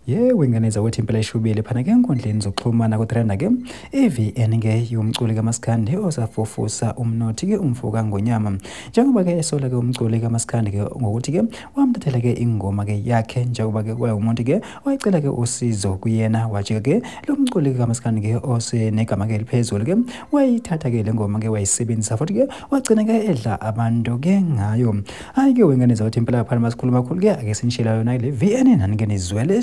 Yebo, ingane zakwethu impela ishubile phana ke enkundleni zokuxhumana kutrenda ke i-VN ke yomculi kaMaskandi osafufusa uMnothi ke umfo kaNgonyama, njengoba ke esola ke umculi kaMaskandi ke ngokuthi ke wamthathela ke ingoma ke yakhe, njengoba ke kwawumuntu ke wayecela ke usizo kuyena, wajika ke lo mculi kaMaskandi ke osenegama ke eliphezulu ke wayithatha ke le ngoma ke wayisebenzisa futhi ke wagcina ke edla abantu ke ngayo. Hayi ke wengane zakwethu impela phana masikhuluma kakhulu ke ake sinishela yona le VN nani ke nizwele.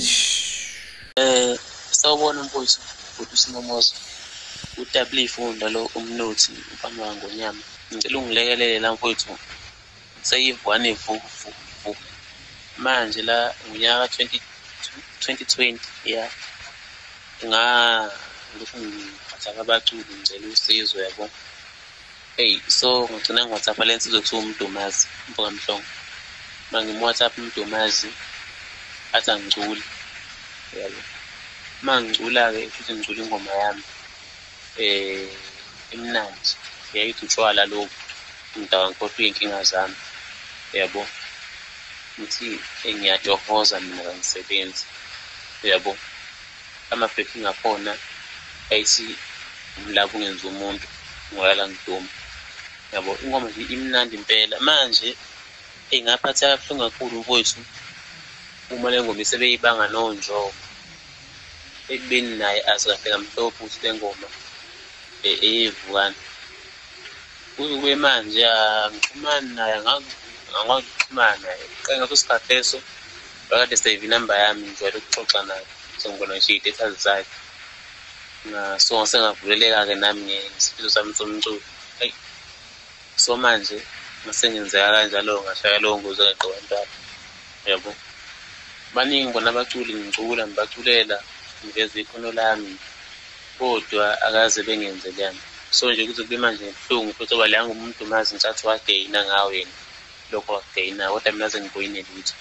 Sawubona mfowethu, bhuti uSinomozo. UW Funda lo uMnothi umfana waNgonyama. Ngicela ungilekelele la mfowethu. Seyivwane vu vu vu. Manje la ngonyaka 2020 yeah. Ngilokhu ngi-WhatsApp abaculi ngicela usizo yabo. Hey, so ngigcina ngi-WhatsApp le nsizwa ekuthiwa uMdumazi, umfo kaMhlongo. Uma ngim-WhatsApp uMdumazi athi angiculi. Yabo. Uma ngicula-ke futhi ngicula ingoma yami emnandi, yayithi utshwala lobu, ngidakwa ngikhohlwe iy'nkinga zami, yabo. Ngithi ngiyatohoza mina kangisebenzi, yabo. Ama-backing akhona ayithi umlaba ungenza umuntu, ngolala ngiduma, yabo. Ingoma nje imnandi impela. Manje eyi ngaphatheka kabuhlungu kakhulu mfowethu uma le ngoma isebeyibanga nonjoko, ekubeni naye azi kahle kamhlophe ukuthi le ngoma eyevukana. Kuze kube manje angixhumani naye, angikwazi ukuxhumana naye. Qha ngaso sikhathi leso bakade save inamba yami, ngijwayele ukuxoxa naye, sengibona ngisho iy'status zakhe. So sengavuleleka-ke nami ngesifiso sami somculo. Eyi, so manje mase ngenzeka kanjalo ngashaya leyo ngozi engeqiwa intwala, yabo. Baningi bona abaculi ngicula ngibaculela ngiveze ikhono lami, kodwa akaze bengenze leya nto. So nje kuze kube manje ngibuhlungu futhi ngoba leya ngoma uMdumazi ngicathi wageyina ngawo yena lokho wakugeyina, kodwa mina aze ngigoyine lutho.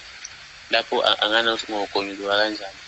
Lapho angani ukuthi ngogonyuluka kanjani.